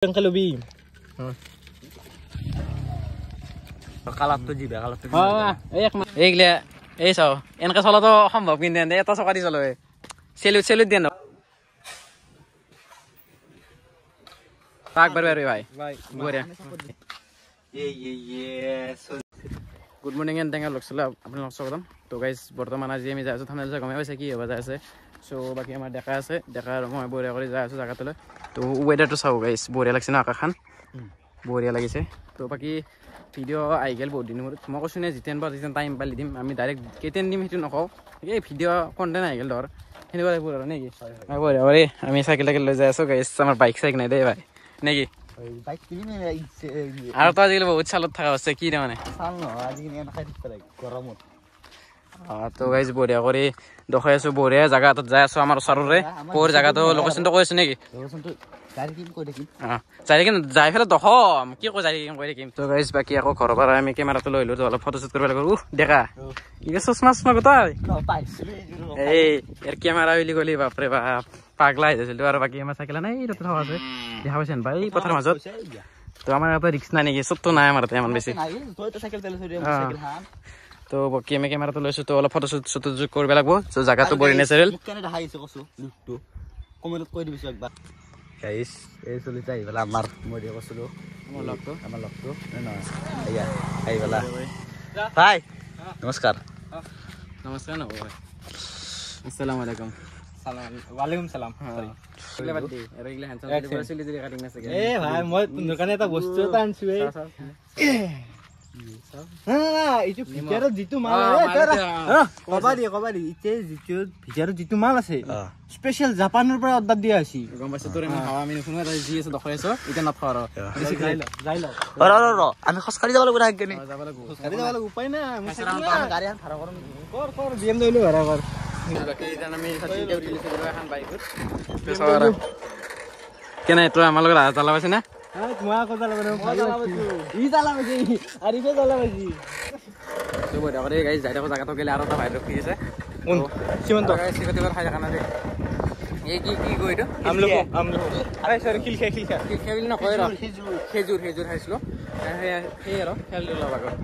লবি কালাৰটো যিবা কালাৰটো। এইগিলা এই চাও, এনেকে চলাটো অসম্ভৱ, কিন্তু এটা চকা দি চলে। চেলুট চেলুট দিয়ে আগবাঢ়ি বাঢ়ি ভাই, বঢ়িয়া। গুড মৰ্ণিং এণ্ড টেঙা লগ চলা আপোনালোক স্বাগতম। তো গাইজ, বৰ্তমান আজি আমি যাই আছোঁ, থামনেল গমেই পাইছে কি হ'ব যাই আছে। চ' বাকী আমাৰ ডেকা আছে, ডেকা আৰু মই বঢ়িয়া কৰি যাই আছোঁ জেগাটোলৈ। তো ৱেডাৰটো চাওঁ গাইজ, বঢ়িয়া লাগিছে ন? আকাশখন বঢ়িয়া লাগিছে। তো বাকী ভিডিঅ' আহি গ'ল বহুত দিনৰ মূৰত। মই কৈছোঁ নে, যেতিয়া বা যেতিয়া টাইম পালি দিম। আমি ডাইৰেক্ট কেতিয়া দিম সেইটো নকওঁ, এই ভিডিঅ' কণ্টেণ্ট আহি গ'ল ধৰ সেনেকুৱা টাইপৰ আৰু নেকি। বঢ়িয়া কৰি আমি চাইকেল তাইকেল লৈ যাই আছোঁ গাইজ। আমাৰ বাইক চাইক নাই দেই ভাই, নেকি? আৰু তো আজিকালি বহুত চালত থকা হৈছে কি তাৰমানে। তো গাইজ, বঢ়িয়া কৰি দেখাই আছো, বঢ়িয়া জেগা এটাত যাই আছো আমাৰ ওচৰৰে। ক'ৰ জেগাটো লোকেশ্যনটো কৈ আছো নেকি? যাই থাকিম, যাই পেলাই দখম কি কৈ যাই থাকিম, কৈ থাকিম। তো গাইজ, বাকী আকৌ ঘৰৰ পৰা আমি কেমেৰাটো লৈ আহিলো, অলপ ফটো শ্বুট কৰিব লাগিব। উহ ডেকা, কি চশমা চশমা গোটাই এই ইয়াৰ কেমেৰা বুলি ক'লি, বাপৰে বাপ, পাগলা হৈ গৈছিলো। আৰু বাকী আমাৰ চাইকেল নাই, তাতে থকা আছে, দেখা পাইছেন ভাই, পথাৰৰ মাজত। তো আমাৰ এটা ৰিক্স নাই নেকি? চবতো নাই আমাৰ তাতে ইমান বেছি। তো বাকী আমি কেমেৰাটো লৈছো, তো অলপ ফটো শ্বুট শ্বুট কৰিব লাগিব। চ' জেগাটো বঢ়িয়া নেচাৰেল। গাইছ, এই চলিছে আহি পেলাই আমাৰ, মই দিয়ে কৈছিলোঁ আমাৰ লগটো, আমাৰ লগটো নহয়, এয়া আহি পেলাই। ভাই নমস্কাৰ। নমস্কাৰ নহ'ব ভাই, আসসালামু আলাইকুম। ওয়ালাইকুম সালাম। এ ভাই, মই তোৰ কাৰণে এটা বস্তু এটা আনছো। এই এইটো ভিতৰত যিটো মাল, কবা দি কবা দি, এতিয়া যিটো ভিতৰত যিটো মাল আছে, স্পেচিয়েল জাপানৰ পৰা অৰ্ডাৰ দিয়া হৈছে। গম পাইছো, তোৰ ইমান হাৱা আমি নুশুনো। যি আছে দেখাই আছো, এতিয়া নথ আৰু যাই ল। ৰ ৰ ৰ, আমি খোজকাঢ়ি যাব লাগিব। যাব লাগিব, খোজকাঢ়ি যাব লাগিব, উপায় নাই। গাড়ী এখন ভাড়া কৰিম। কৰ কৰ, বি এম ডব্লিউ ভাড়া কৰ। বাকী আমি এখন বাইকত কেনে তই আমাৰ লগত জ্বালা পাইছে না? মই আকৌ জ্বালা ই জ্বালা পাইছে আৰু জ্বালা পাইছি। যাই থাকো, জেগাটো গ'লে আৰু এটা ভাই ৰখি আছে। সীমন্ত খাই থকা নাই। এই কি কি কয় এইটো? আমলখু, আমলখু, চৰি, শিলখা, শিলখা, শিলখা বুলি নকয় ৰ, খেজুৰ, খেজুৰ খাইছিলোঁ সেই আৰু খেল অলপ আগত।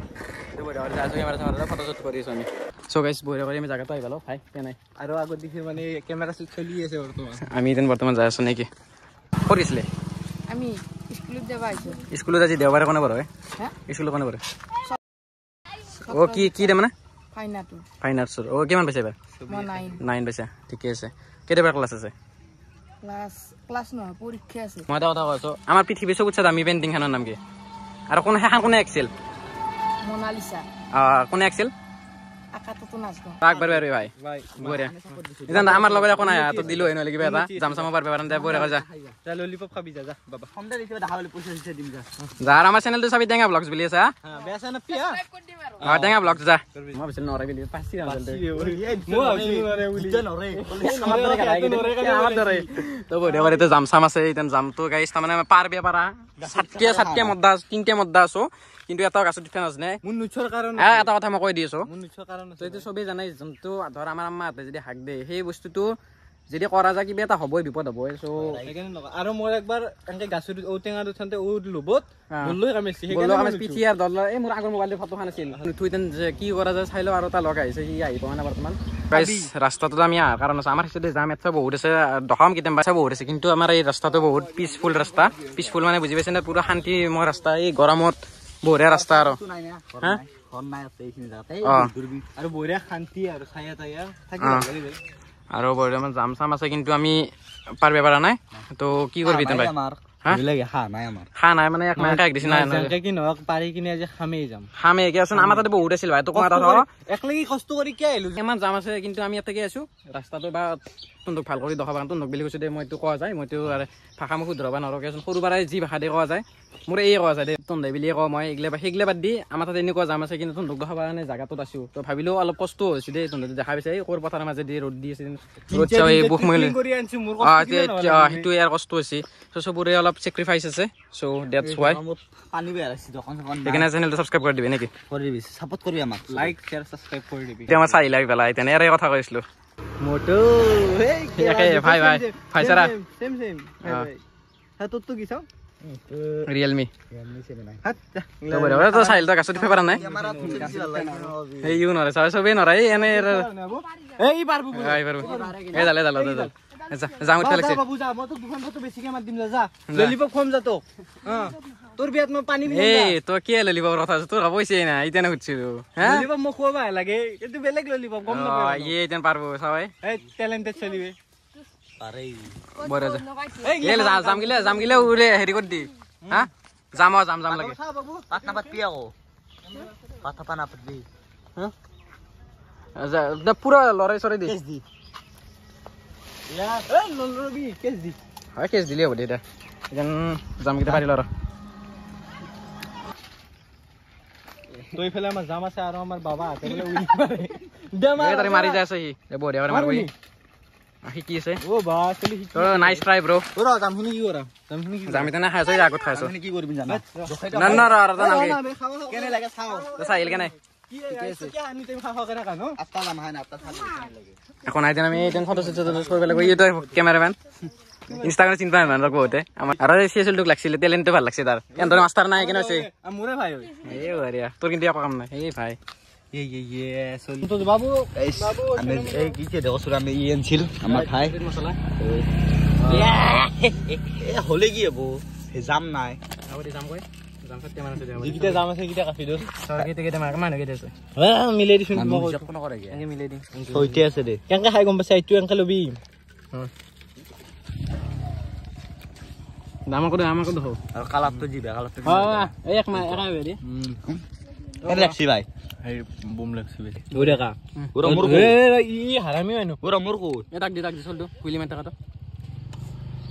কেমেৰা চেমেৰা ফটো শ্বুট কৰি আছোঁ আমি। চ' গাইছ, বঢ়িয়া কৰি আমি জেগাটো আহি পালোঁ ভাই, কেনে আৰু আগত দেখি মানে কেমেৰা শ্বুট চলি আছে বৰ্তমান। আমি এতিয়া বৰ্তমান যাই আছোঁ নেকি? ক'ত গৈছিলে? আমি স্কুলত যাব আহিছোঁ। স্কুলত আজি দেওবাৰে কোনে পঢ়ে? স্কুলত কোনে পঢ়ে? অ' কি কি মানে ফাইন আৰ্টছৰ। অ' কিমান পাইছে এইবাৰ? 9 পাইছে, ঠিকে আছে। কেতিয়াবা ক্লাছ আছে? মই এটা কথা কৈছোঁ, আমাৰ পৃথিৱীৰ চবতছে দামী পেইণ্টিংখনৰ নাম কি আৰু কোন সেইখন কোনে আঁকিছিল? কোনে আঁকিছিল? আগবাঢ়ি ভাই, বঢ়িয়া। এতিয়া আমাৰ লগত একো নাই, তোক দিলো নহ'লে কিবা এটা জাম চাম পাৰিব পাৰা। বঢ়িয়া যা, ললিপপ খাবি, যা যা বাবা। যা, আৰু আমাৰ চেনেলটো চাবি, টেঙা ব্লগছ বুলি আছে। অ টেঙা ব্লগছ, যা। মই ভাবিছিলো নৰে বুলি, পাঁচি। তো বঢ়িয়া কৰি জাম চাম আছে। এতিয়া জামটো গাইছ, তাৰমানে পাৰবে পাৰা সাতটীয়া সাতটীয়া মদ্দা, তিনিটা মদ্দা আছো, কিন্তু এটাও গাছত উঠা নাজানে। এটা কথা মই কৈ দি আছো, এইটো চবেই জানে, যোনটো ধৰ আমাৰ আম্মাহঁতে যদি হাক দিয়ে, সেই বস্তুটো যদি কৰা যায় কিবা এটা হ'বই, বিপদ হ'বই। চ' আৰু মোৰ একবাৰ এনেকে গাছত ঔটেঙা উঠাওঁতে ঔ লোভত পিঠি আৰু দল। এই মোৰ আগৰ মোবাইলটো ফটোখন আছিল, নুঠো। এতিয়া কি কৰা যায় চাই লওঁ। আৰু এটা লগ আহিছে, সি আহি পোৱা নাই বৰ্তমান। ৰাস্তাটোত আমি অহাৰ কাৰণ আছে, আমাৰ সেইটোতে জাম এটা বহুত আছে, দখাম কেতিয়াবা বহুত আছে, কিন্তু আমাৰ এই ৰাস্তাটো বহুত পিচফুল ৰাস্তা। পিচফুল মানে বুজি পাইছে নে? পুৰা শান্তিময় ৰাস্তা, এই গৰমত বঢ়িয়া ৰাস্তা। আৰু আৰু বৰ্তমান জাম চাম আছে, কিন্তু আমি পাৰবে পৰা নাই। তো কি কৰিবি ভাই? খা নাই মানে এক মাহ দিছি নাই। কি নহওক, পাৰি কিনে আজি খামেই যাম, খামেই। কিয়াচোন আমাৰ তাতে বহুত আছিল ভাই। তোক একলগে কষ্ট কৰি কিয় আহিলো? ইমান জাম আছে, কিন্তু আমি ইয়াতে আছো। ৰাস্তাটো বা তহঁতক ভাল কৰি দেখাব, তহঁতক বুলি কৈছো দে, মইতো কোৱা যায়, মইতো ভাষা মোক শুধৰাব নোৱাৰো। কিয়াচোন সৰু পৰাই যি ভাষা দি কোৱা যায়, মোৰ এই কোৱা যায় দে, তন্ধে বুলিয়ে কওঁ মই। এইগিলা সেইগিলা বাদ দি আমাৰ তাতে এনেকুৱা জাম আছে, কিন্তু তহঁতক দেখাব কাৰণে জেগাটোত আছো। তো ভাবিলেও অলপ কষ্ট হৈছে দেই, তহঁতে দেখা পাইছে এই ক'ৰ পথাৰৰ মাজেদি ৰ'দ দি আছে, ৰ'দ চাওঁ এই বুক মই সেইটো ইয়াৰ কষ্ট হৈছে। চ' চবৰে অলপ চেক্ৰিফাইচ আছে, চ' that's Y সেইকাৰণে চেনেলটো ছাবস্ক্ৰাইব কৰি দিবি নেকি? কৰি দিবি, ছাপোৰ্ট কৰিবি আমাক, লাইক শ্বেয়াৰ ছাবস্ক্ৰাইব কৰি দিবি। এতিয়া আমাৰ চাই লাগি পেলাই এতিয়া ইয়াৰে কথা কৈছিলো। মোটো ভাই ভাই ভাই, চাৰা সেম সেম ভাই। তোৰটো কি চাওঁ? ৰিয়েলমি তই চাহিল, তই গাছত উঠিব পৰা নাই। এই ইও নৰে, চবেই নৰে। এই এনে এই জালে জাল জাল যাম উঠিব লাগছে। তোৰ বিয়াত মই পানী এই তই কি ললিপপৰ কথা তোৰ পইচাই নাই, এতিয়া সুধছিলো। ললিপপ মোক খুৱাব লাগে, এইটো বেলেগ ললিপপ গম নাপায়। ইয়ে এতিয়া পাৰব চাবাই, এই টেলেণ্টেড চলিবে। যাম গিলে, যাম গিলে উৰে হেৰি কৰি দি। হা যাম, যাম যাম লাগে। পুৰা লৰাই চৰাই দি হয়, কেছ দিলেই হ'ব দে। এতিয়া জামকেইটা পাৰিলো আৰু তো এইফালে আমাৰ জাম আছে আৰু আমাৰ বাবা হাতে মাৰি যায় আছে। সি বঢ়িয়া কৰি মাৰিব, শিকি আছে। নাইচ ট্ৰাই ব্ৰ। জামখিনি কি কৰা? জাম এতিয়া খাইছো, আগত খাইছো। কি কৰিবি জানা? না না চাহিল কেনে একো নাই। আমি ফটো কৰিব লাগিব। এইটো কেমেৰামেন, ইনষ্টাগ্ৰামত চিনি পায় মানুহ বহুতে। আমাৰ আৰু চি এছ লাগছিলে, টেলেণ্টটো ভাল লাগছে তাৰ। এনদৰে মাষ্টাৰ নাই কেনে হৈছে। এই বঢ়িয়া, তোৰ কিন্তু একো কাম নাই। এই ভাই হলে কি হ'ব, জাম নাই। খাই গম পাইছে, এইটো এনেকে লবি। আমাকো আমাকো দেখো। আৰু কালাৰটো যিবা কালাৰটো এক মাহ কেনে লাগছি ভাই? বুম লাগছি ভাই। ওৰেকা ই হাৰামি হয় ন। ওৰা মোৰ ক'ত? তাক দি, তাক দি চলটো হুইলি মাৰি থাকাটো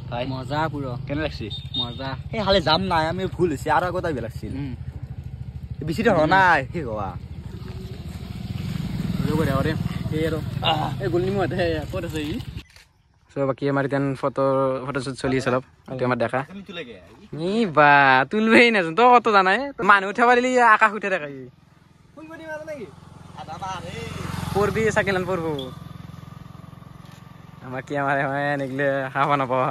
ভাই। মজা পুৰ কেনে লাগছি? মজা। সেই হালে জাম নাই, আমি ভুল হৈছে, আৰু আগত আহিব লাগছিল। বেছি দেৰি হোৱা নাই সেই হোৱা। এই গোল নিমু ক'ত আছে ই? চ' বাকী আমাৰ এতিয়া ফটোশ্বুট চলি আছে অলপ। এইটো আমাৰ দেখা ই বা তুলবেই নাজানো। তই কত জানাই, মানুহ উঠাব দিলি আকাশ উঠে থাকে। পৰবি চাইকেল পৰব। আমাৰ কি আমাৰ নিগলে হাঁহ নাপাৱা।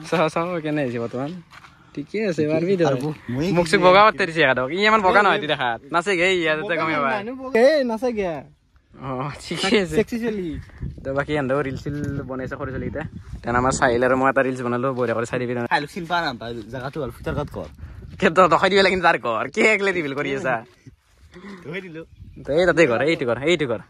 চাওঁ চাওঁ কেনে আহিছে বৰ্তমান। ঠিকে আছে, পাৰিবি। মোক চুক বগা পাতে দিছে একাদক। ই ইমান বগা নহয় দেখাত, নাচে গে ইয়াতে গমেই পায়। নাচে অ ঠিকে আছে। তো বাকী এহঁতেও ৰিল চিল বনাইছে সৰু ছোৱালীকেইটা। তেনে আমাৰ চাহিল আৰু মই এটা ৰিলচ বনালো, বঢ়িয়া কৰি চাই দিবি। দেখাই দিব লাগে তাৰ ঘৰ কি একলে ৰিভিল কৰি আছা। এই তাতে ঘৰ, এইটো ঘৰ, এইটো ঘৰ।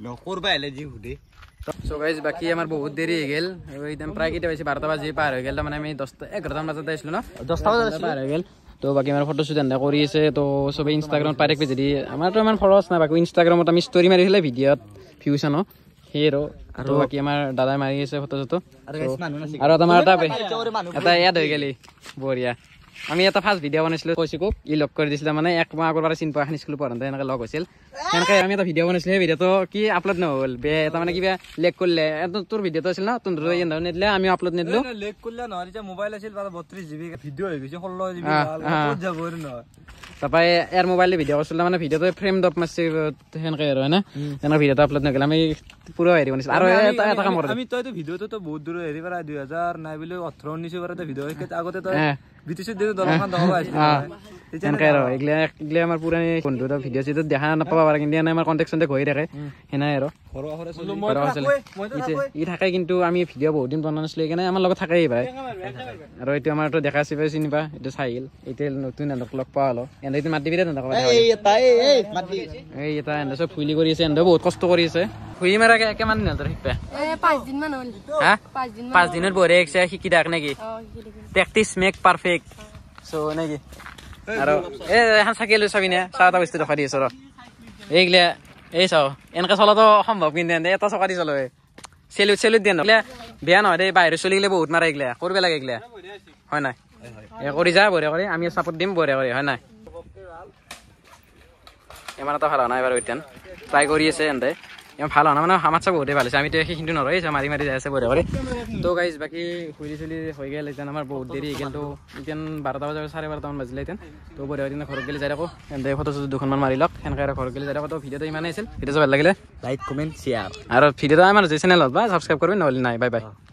চ' গাইজ, বাকী আমাৰ বহুত দেৰি হৈ গ'ল। একদম প্ৰায় কেইটা বাজিছে? 12টা বাজি পাৰ হৈ গ'ল। তাৰমানে আমি 10টা 11টামান বজাত আহিছিলোঁ ন, 10টা বজাত পাৰ হৈ গ'ল। তো বাকী আমাৰ ফটোশ্বুট এনে কৰি আছে। তো চবেই ইনষ্টাগ্ৰামত পাই থাকিবি যদি। আমাৰতো ইমান ফলোৱাৰ্ছ নাই, বাকী ইনষ্টাগ্ৰামত আমি ষ্টৰি মাৰি পেলাই ভিডিঅ'ত ভিউজ আনো, সেই আৰু। তো বাকী আমাৰ দাদাই মাৰি আছে ফটো চটো। আৰু আমাৰ এটা ইয়াত হৈ গ'লি বঢ়িয়া। আমি এটা ফাৰ্ষ্ট ভিডিঅ' বনাইছিলোঁ, কৌশিকক ই লগ কৰি দিছিলে, মানে এক মাহ আগৰ পৰা চিনি পোৱা, এখন স্কুল পঢ়োঁতে এনেকৈ লগ হৈছিল। সেনেকৈ আমি এটা ভিডিঅ' বনাইছিলোঁ, সেই ভিডিঅ'টো কি আপলোড নহ'ল, বেয়া এটা মানে কিবা লেক কৰিলে। তোৰ ভিডিঅ'টো আছিল ন, তোৰ নিদিলে, আমি আপলোড নিদিলোঁ। তাৰপৰা ইয়াৰ মোবাইল ভিডিঅ' কৰিছিলে, মানে ভিডিঅ'টো ফ্ৰেম ডপ মাৰছে সেনেকৈ আৰু, হয়নে? তেনেকৈ ভিডিঅ'টো আপলোড নগ'ল, আমি পুৰা হেৰি বনাইছিলোঁ। আৰু এটা কাম কৰোঁ আমি, তইতো ভিডিঅ'টো বহুত দূৰ হেৰি পৰা 2000 নাই বুলি 18 19 পৰা ভিডিঅ' আগতে তই সেনেকৈ আৰু এইগিলা আমাৰ পুৰণি বন্ধু ভিডিঅ' চিডিঅ' দেখা নাপাব পাৰে, কিন্তু এনে আমাৰ কণ্টেক্ট চণ্টেক্ট হৈ থাকে সেনে আৰু। ই থাকে, কিন্তু আমি ভিডিঅ' বহুত দিন বনোৱা নাছিলোঁ, সেইকাৰণে আমাৰ লগত থাকেই ভাই। আৰু এইটো আমাৰতো দেখা চিপাই চিনি পা, এইটো চাহিল, এতিয়া নতুন এহঁতক লগ পোৱা হ'লো। এহঁতে এইটো মাত দিবি দে তহঁতক। এই এটা এহঁতে চব ফুলি কৰি আছে, এহঁতে বহুত কষ্ট কৰি আছে। ফুলি মাৰা কিমান দিন হ'ল তোৰ শিকবা? হা, 5 দিনত বঢ়িয়া শিকছে, শিকি থাক নেকি? Practice make perfect. চ' নেকি আৰু এই এখন চাইকেল চাবি নে, চাহ এটা বস্তু দেখাই দি আছো ৰ। এইগিলা এই চাওঁ, এনেকে চলাটো অসম্ভৱ, কিন্তু এটা চকা দি চলে। চেলুত চেলুত দিয়ে নহ'লে বেয়া নহয় দেই, বাহিৰৰ চলি গ'লে বহুত মাৰে এইগিলা, কৰিব লাগে এইগিলা, হয় নাই? এই কৰি যা বঢ়িয়া কৰি, আমি চাপৰ্ট দিম বঢ়িয়া কৰি, হয় নাই? ইমান এটা ভাল হোৱা নাই বাৰু, এতিয়া ট্ৰাই কৰি আছে এহঁতে। ইমান ভাল হোৱা নাই মানে আমাৰ চব বহুতেই ভাল হৈছে, আমিতো সেইখিনিতো নৰয়, মাৰি মাৰি যাই আছে বঢ়িয়া কৰি। তো গাইজ, বাকী হুইলি চুলি হৈ গ'ল, এতিয়া আমাৰ বহুত দেৰি হৈ গ'ল। তো এতিয়া 12টা বজাৰ 12:30মান বাজিলে এতিয়া। তো বঢ়িয়া দিনা ঘৰত গ'লে যাই থাকোঁ, এহঁতে ফটো চটো দুখনমান মাৰি লওক, সেনেকৈ আৰু ঘৰত গ'লে যাই থাকোঁ। তো ভিডিঅ'টো ইমানেই আছিল, ভিডিঅ'টো ভাল লাগিলে লাইক কমেণ্ট শ্বেয়াৰ, আৰু ভিডিঅ'টো আমাৰ যে চেনেলত বা ছাবস্ক্ৰাইব কৰিবি, নহ'লে নাই। Bye bye.